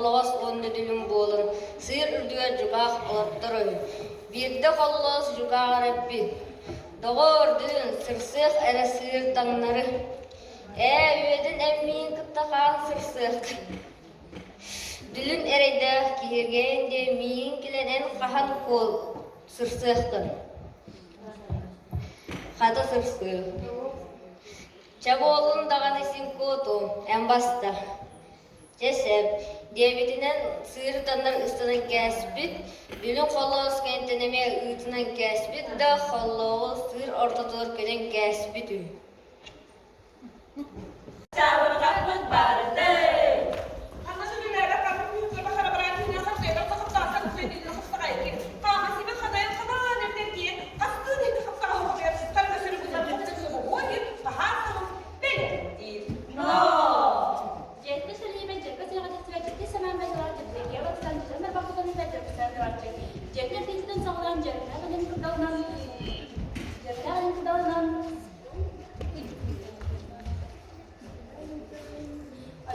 Холлоҕос уонна дүлүҥ буолан сыыр үрдүгэр дьукаах олортор үһү. Биирдэ Холлоҕос дьукааҕар эппит: «Доҕоор, дүлүн, сырсыах эрэ сыыр таҥнары. Ээ, үөдэн эн миигин кытта хаан сырсыаххын. Дүлүн эрэйдээх киһиргэйэн диэн миигин килэн эн хаһан куол сырсыаххын?» Хата сырсыах. Чэ буоллун даҕаны син куотуом, эн баста. Чэ сөп, диэбитинэн сыыр таҥнары ыстанан кээспит, дүлүҥ холлоҕос кэнниттэн эмиэ ыытынан кээспит да, холлоҕу сыыр ортотугар көтөн кээспит үһү. Чабырҕахпыт барытай!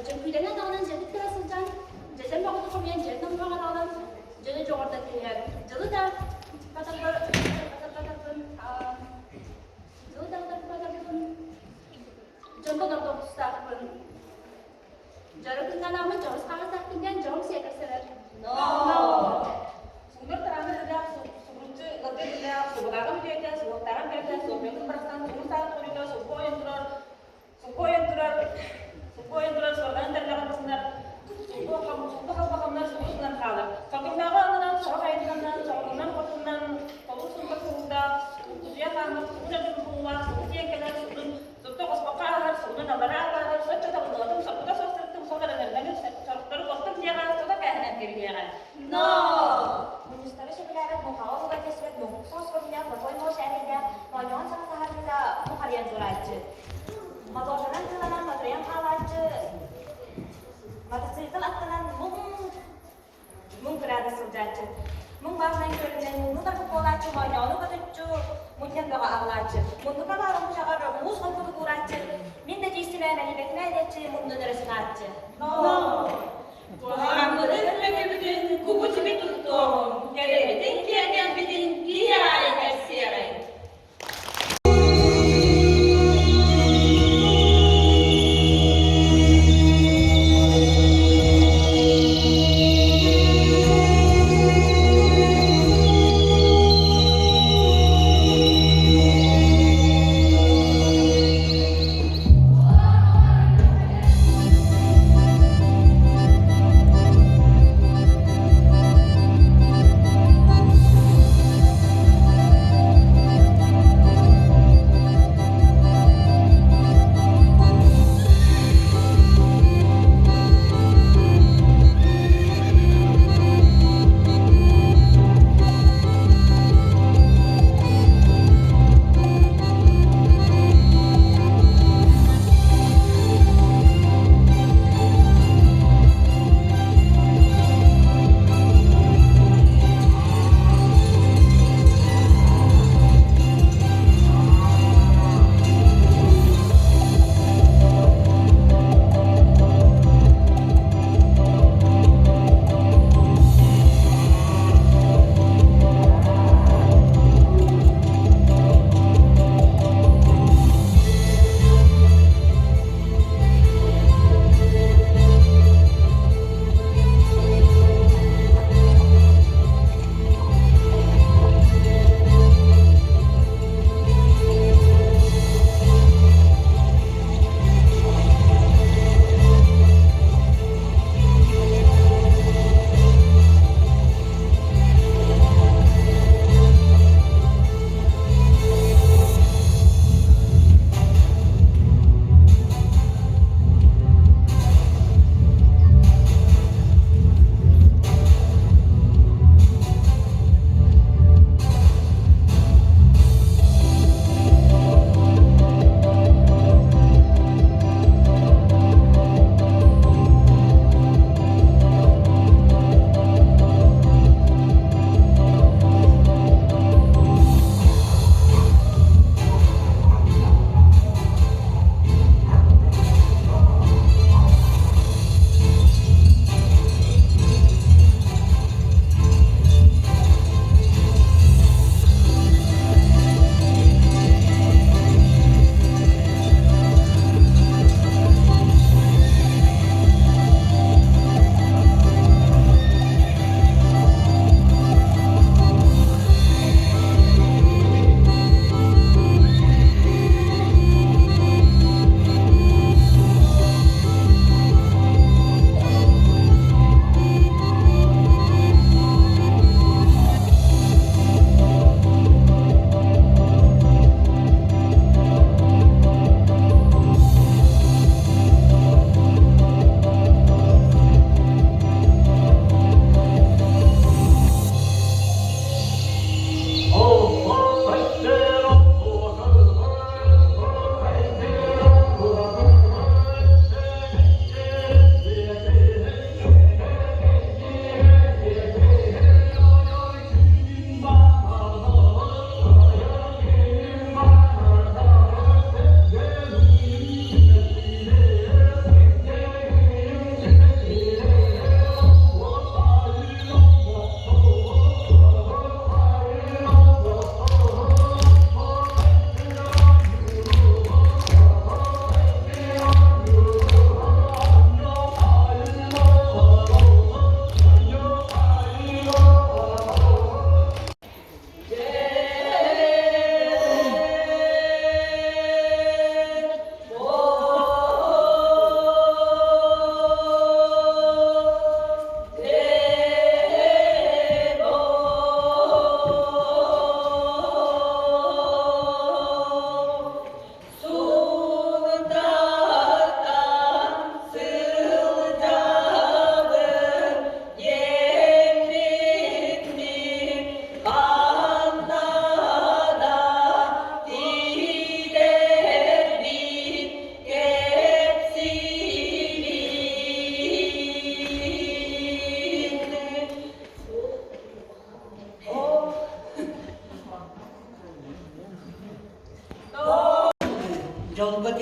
Дьөҥкүүдэнэн даҕанан дьиэтин кэлэ сылдьан, дьэдьэн бөҕөтө хомуйан дьиэтин омуһаҕар аҕалан, дьону дьоҕурдан түһэр. Дьылы да батарбатарбын, дьылы да батарбатарбын, дьонтон ордук тустаахпын. Дьоро күннэн дьоҕус хаҥасаахпын диэн дьоҕум сиэкэрсэрэр. Сугунар тарааны ыраах сугуруччу ыалга үлэлээх, субулааҕым үтүөтэ, суохтааҕым бэрдэ, суоппуйатын барахсан сугун саатын уруйда, сулбу ойон турар, сулбу ойон турар, сулбу ойон турар, суорҕанын тэллэҕин быһынар, сулбу сулбу халбахамнар сулбу хаалар. Соргуҥнааҕы аннынан, сорох айанынан, соҕуруунан хотунан, толук сумба суһуурдаах, утуйа хаамар, сугун эрдэ букуллаах, сугу тиийэн кэлэр, сугунун сутта хоспоххо ааһар, сугунун аллараа аллаарар, соччо табыллыбатым, соргута суох сырыттым, сол эрэнэринэн сорохтору куостум диэҕэ, сото кээһэнэн кэбиһиэҕэ. Но! Мунньустары сөбүлээбэт муҥхаҕа уган кэспэт муҥкук соҕус көрүҥнээх мотой муос эрэйдээх моонньоҕон саҥа таһаарбыта мухарыйан турааччы. Моторунан тыыланан моторуйан хаалааччы, мотоцикл аттынан муҥ муҥ кыраада сылдьааччы. Муҥ бааһынай күөлүнэн муҥну тарпыт буолааччы, моонньоҕону батыччу мунньан бөҕө аҕалааччы. Муннука баарын кучаҕар муус холбутук уурааччы, мин да тиистимэ мэлийбэтимэ диэччи муннун өрө сыҥааччы. Но! Куһаҕаммытын мөкүбүтүн кубу-сиби туттуоҕуҥ, кэрэбитин киэргэлбитин киһи аайы кэпсиэҕиҥ.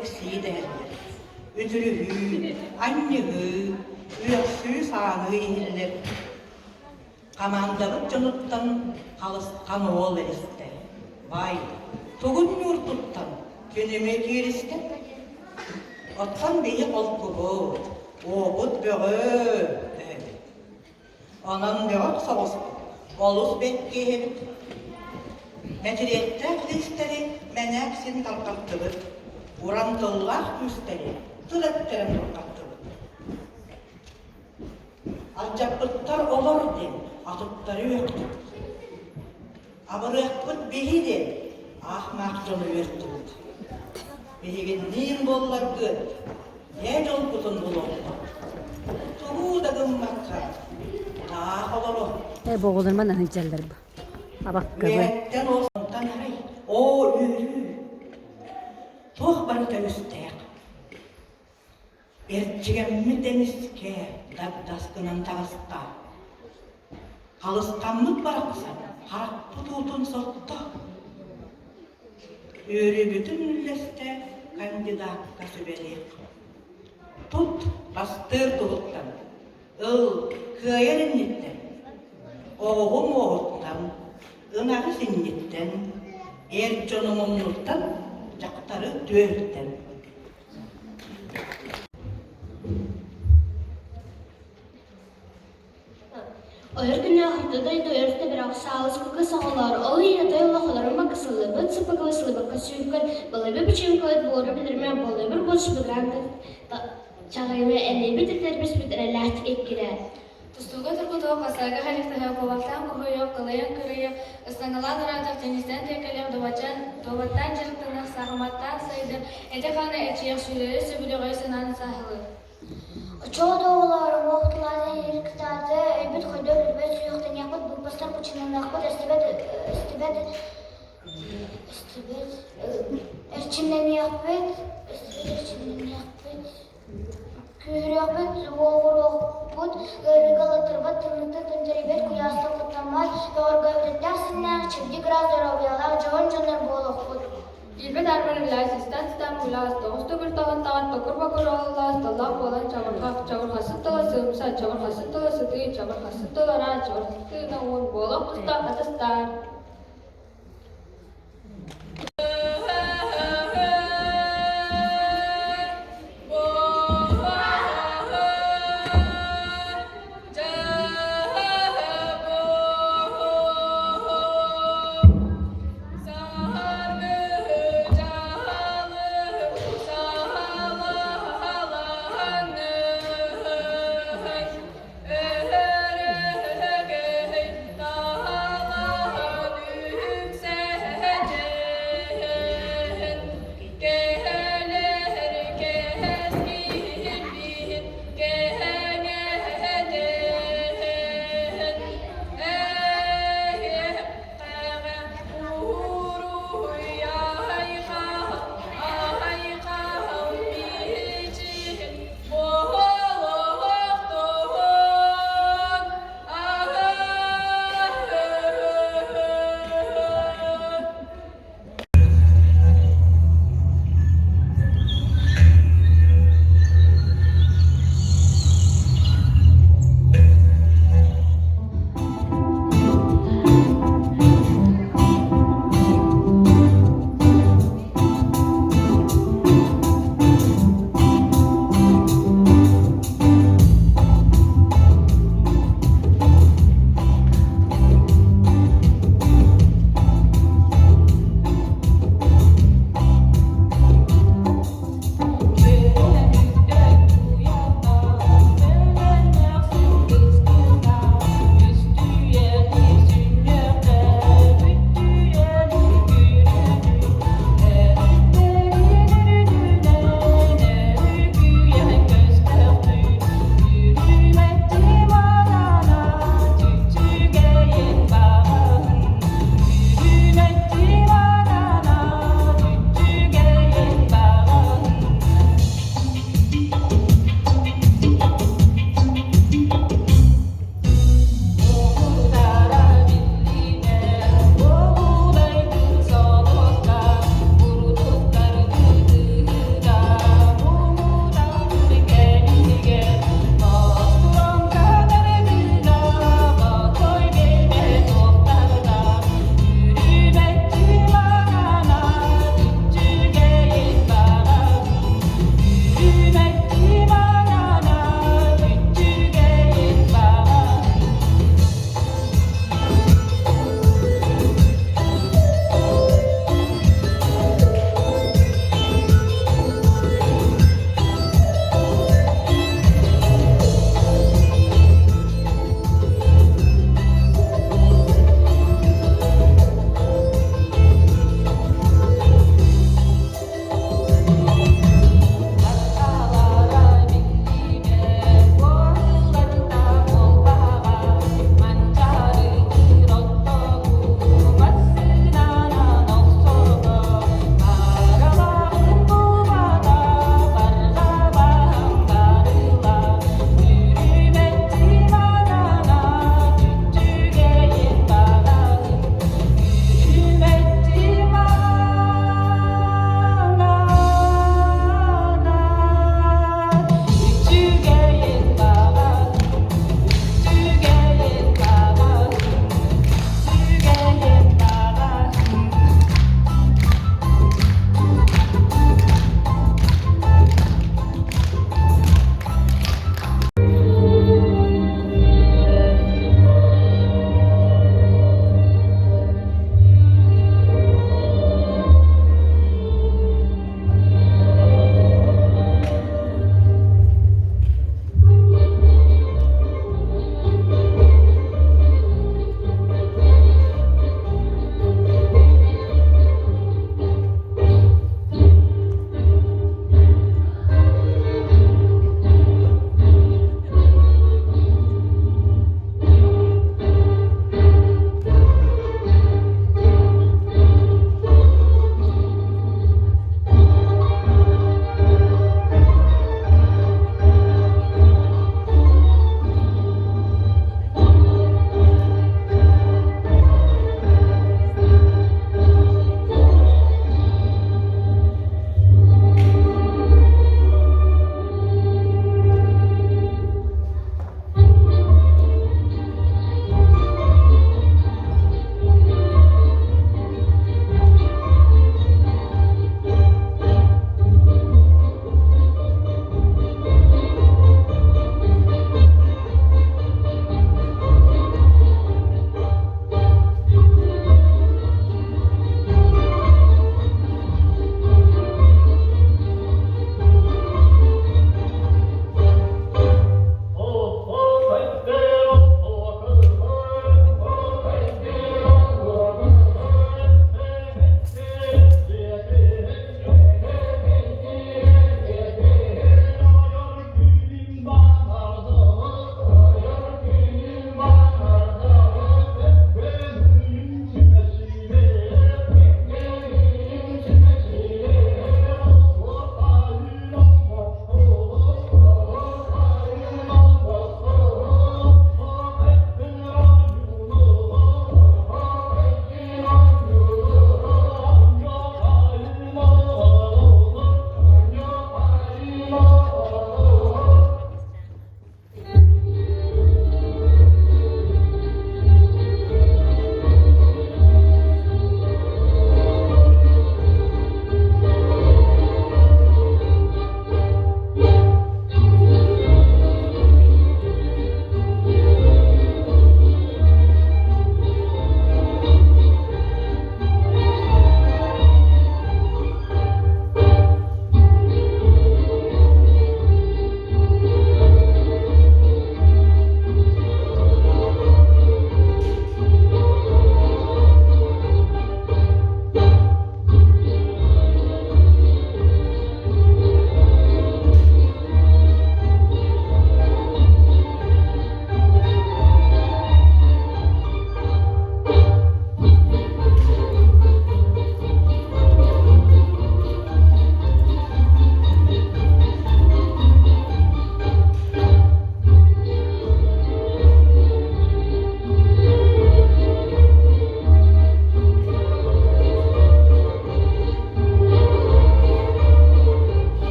тиксии дэһэллэр. Үтүрүһүү, анньыһыы, үөхсүү-сааһыы иһиллэр. Хамаандабыт дьонуттан халысхан уол эристэ. Бай, тугун ньууртуттан күнүмү кииристэ? Оттон биһи холкубут, уобут бөҕө дөһөбүт. Онон бөҕөх соҕуспут, олус бэккиэһэбит. Мэтириэттээх лиистэри мэнээк син тарҕаттыбыт, уран тыллаах күүстэри тыл эттэрэн бурҕаттыбыт. Алдьаппыттар олор диэн атыттары үөхтүбүт. Абырыахпыт биһи диэн аах-маах дьону үөртүбүт. Биһигинниин буолларгыт, дьэ дьолгутун булуохпут. Тугу да гыммакка, таах олоруохпут. Э, боҕолорман аһынчаллар бу. Абаккабы. Үөһэттэн онтон арай, оо, үөрүү! Туох барыта үстээх. Эрчигэммит эмискэ дагдас гынан таҕыста. Халысхаммыт барахсан харахпыт уутун сотто. Үөрүүбүтүн үллэстэ кандидакка сүбэлиэх. Тут бастыыр туһуттан, ыл кыайар инниттэн, оҕоҕум уоһуттан, ынаҕы синньиттэн, эр дьону муннуттан, дьахтары түөһүттэн. Ойор күннээх орто дойду өртө бирэх саалыс кыкыс оҕолоор, ол иһин отой олохолорун бакысыллыбыт, сыппакыбысылыбакка сүүркөн, балыбы бичиҥкөт, буору билирмэ, болыбыр буолсубуграан чаҕыйма, элэйбит этэрбиспит эрэллээхтик эккирэ. Тустууга тургутуох, хасаага хайыхтаһыах, куобахтаан куһуйуох, кылайан кырыйыах, ыстаҥалаан ыраатыах, теннистэн тиэкэлиэх, дуобаччаан, дуобаттаан дьарыктаныах, саахыматтаан сайдыах, этэ-хаана эчийиэх, сүүрэри сөбүлэҕи санаан сааһылыах. Оччоҕо оҕолоор уҥуох тулаайах кытааты, өйбүт хойдор өлбөт сүһүөхтэниэхпит, быыппастар быччыҥнаныахпыт, эстибэт эстибэт эстибэт эрчимнэниэхпит, эстибэт эрчимнэниэхпит, күүһүрүөхпүт, уоҕуруохпут, ыарыыга ыллаттарбат, тымныыттан тэмтэрийбэт, куйаастан куттаммат, бөҕөргөөбүтүттээх синнээх, чэбдик ыраас доруобуйалаах дьоһун дьоннор буолуохпут. Тиийбэт арман үлээс, истэн сытан муулаас, тоҕус төгүл таһынтаҕын токур-бокур оһоллоос, тыллаах буолан чабырҕах, чабырҕасыт тыла сыымса, чабырҕасыт тыла сытыы, чабырҕасыт тыла ыраас, чабырҕасыт тыына уун, буолан кустаах атастаар.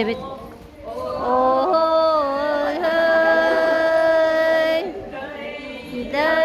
эбит. Ой, да.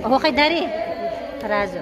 Оһуохайдари сразу.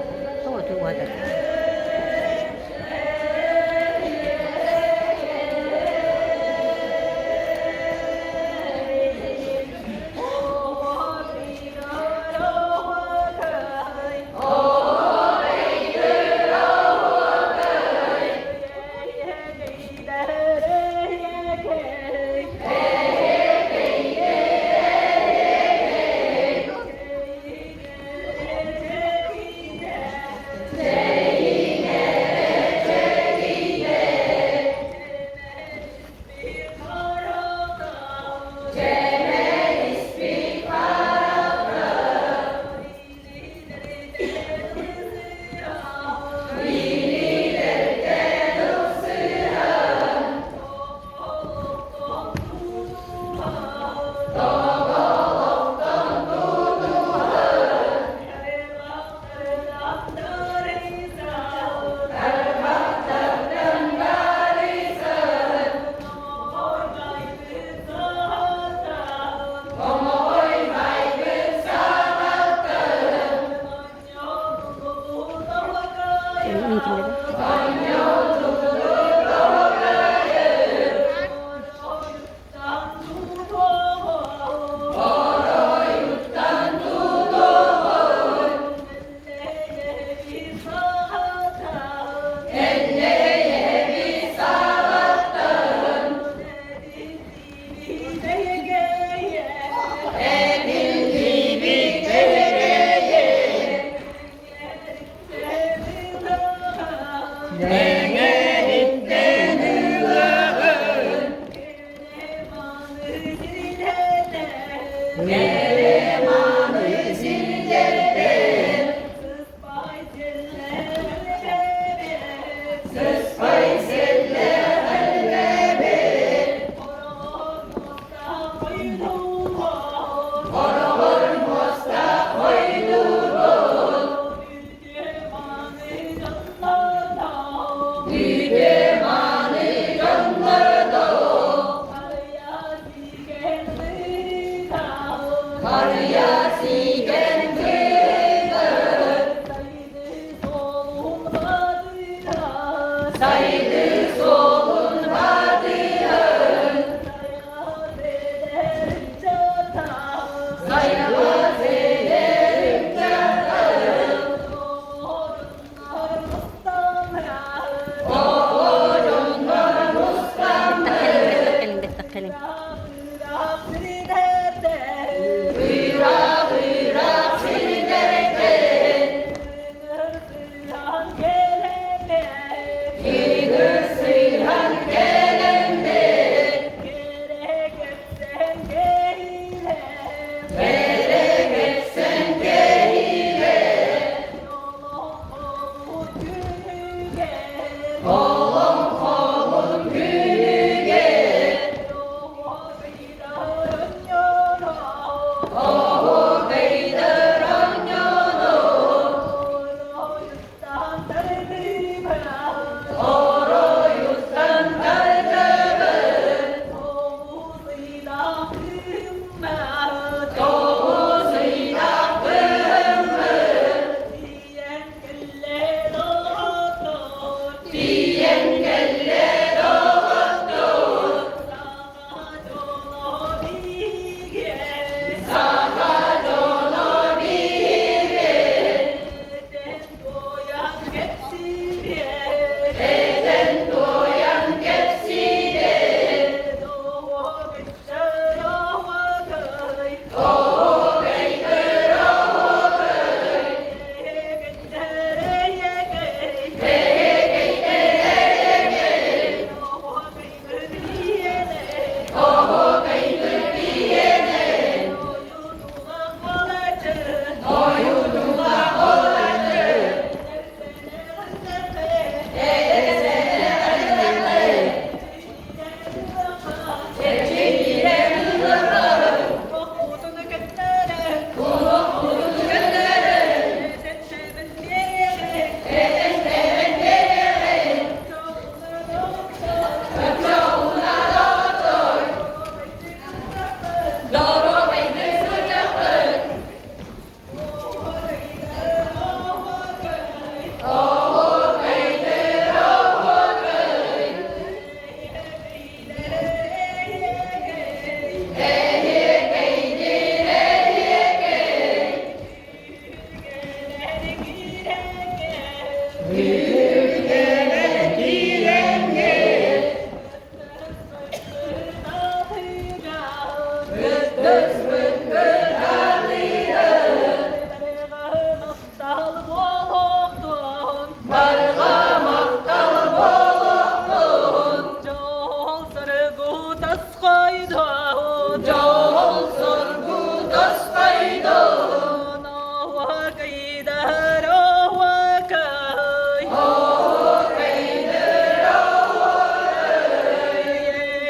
Махтал буолуохтун, Барҕа махтал буолуохтун, Дьол саргу тасхайдун, Дьол соргу тосхойдун, Оһуокайдар оһуокай, Оһуокайдыр оһуокай,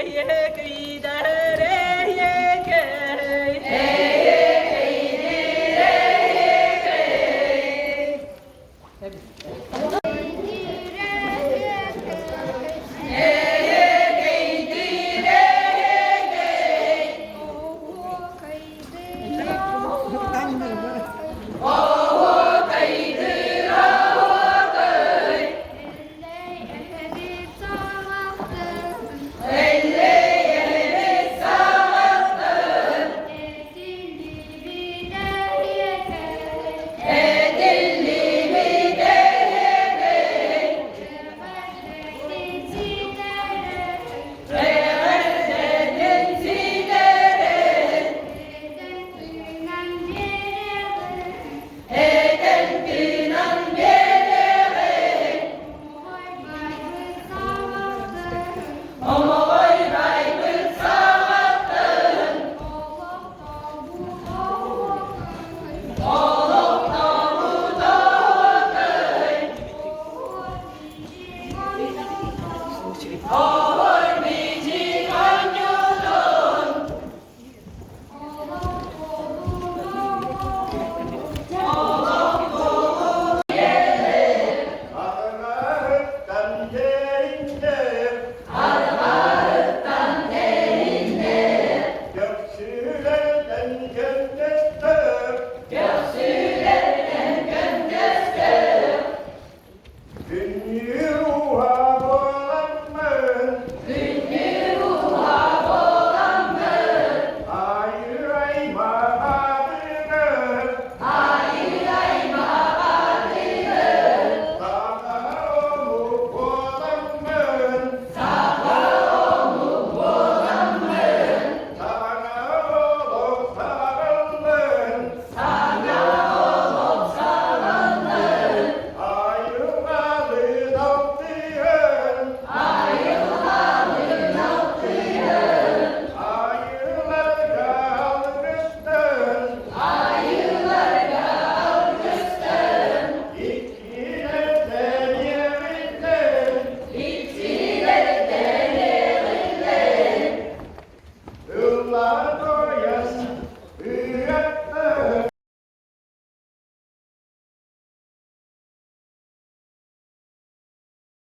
Эйэ-эйэ.